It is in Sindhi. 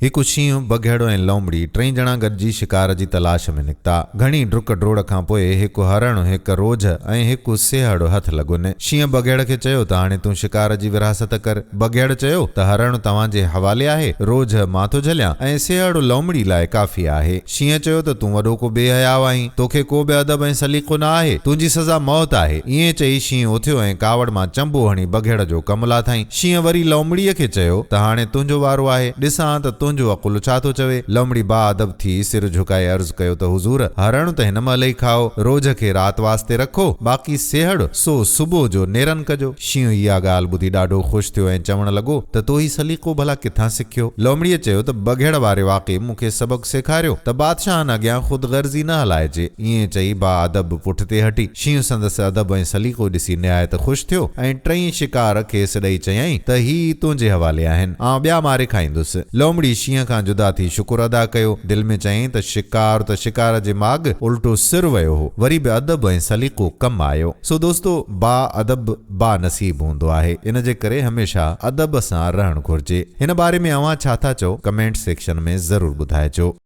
هڪ شينهن، بگهڙ ۽ لومڙي ٽئي ڄڻا گڏجي شڪار جي تلاش ۾ نڪتا. گهڻي ڊڪ ڊوڙ کان پوء هڪ هرڻ، هڪ روجهه ۽ هڪ سيهڙ هٿ لڳن. شينهن بگهڙ کي چيو ته هاڻي تون شڪار جي ورهاست ڪر. بگهڙ چيو ته هرڻ توهان جي حوالي آهي، روجهه مان ٿو جهليان ۽ سيهڙ لومڙي لاء ڪافي آهي. شينهن چيو ته تون وڏو ڪو بي حياء آهين، توکي ڪو به ادب ۽ سليقو نه آهي، تنهنجي سزا موت آهي. ائين چئي شينهن اٿيو ۽ ڪاوڙ مان چنبو هڻي بگهڙ جو ڪم لاٿائين. شينهن وري لومڙيء کي چيو ته هاڻي تنهنجو وارو آهي، ڏسان ته تنهنجو عقل ڇا ٿو چوي. لومڙي باادب ٿي سر جهڪائي عرض ڪيو ته حضور، هرڻ ته هن مهل ئي کائو، روجهه کي رات واسطي رکو، باقي سيهڙ سو صبح جو نيرن ڪجو. شينهن اها ڳالهه ٻڌي ڏاڍو خوش ٿيو ۽ چوڻ لڳو ته تو هي سليقو ڀلا ڪٿان سکيو؟ لومڙيء چيو ته بگهڙ واري واقعي مون کي سبق سيکاريو ته بادشاهن اڳيان خود غرضي نه هلائجي. ائين چئي باادب پٺتي هٽي. شينهن سندس ادب ۽ سليقو ڏسي نهايت خوش ٿيو ۽ ٽئي شڪار کيس ڏئي چيائين ته هي تنهنجي حوالي آهن، آئون ٻيا ماري کائيندس. لومڙي شينهن کان جدا ٿي شڪر ادا ڪيو. دل ۾ چيائين ته شڪار ته شڪار جي ماڳ الٽو سر ويو هو، وري به ادب ۽ سليقو ڪم آيو. سو دوستو با ادب با نصيب هوندو آهي، ان جي ڪري هميشه ادب سان رهڻ گهرجي. هن باري ۾ اوهان ڇا ٿا چئو ڪمينٽ سيڪشن ۾ ضرور ٻڌائجو.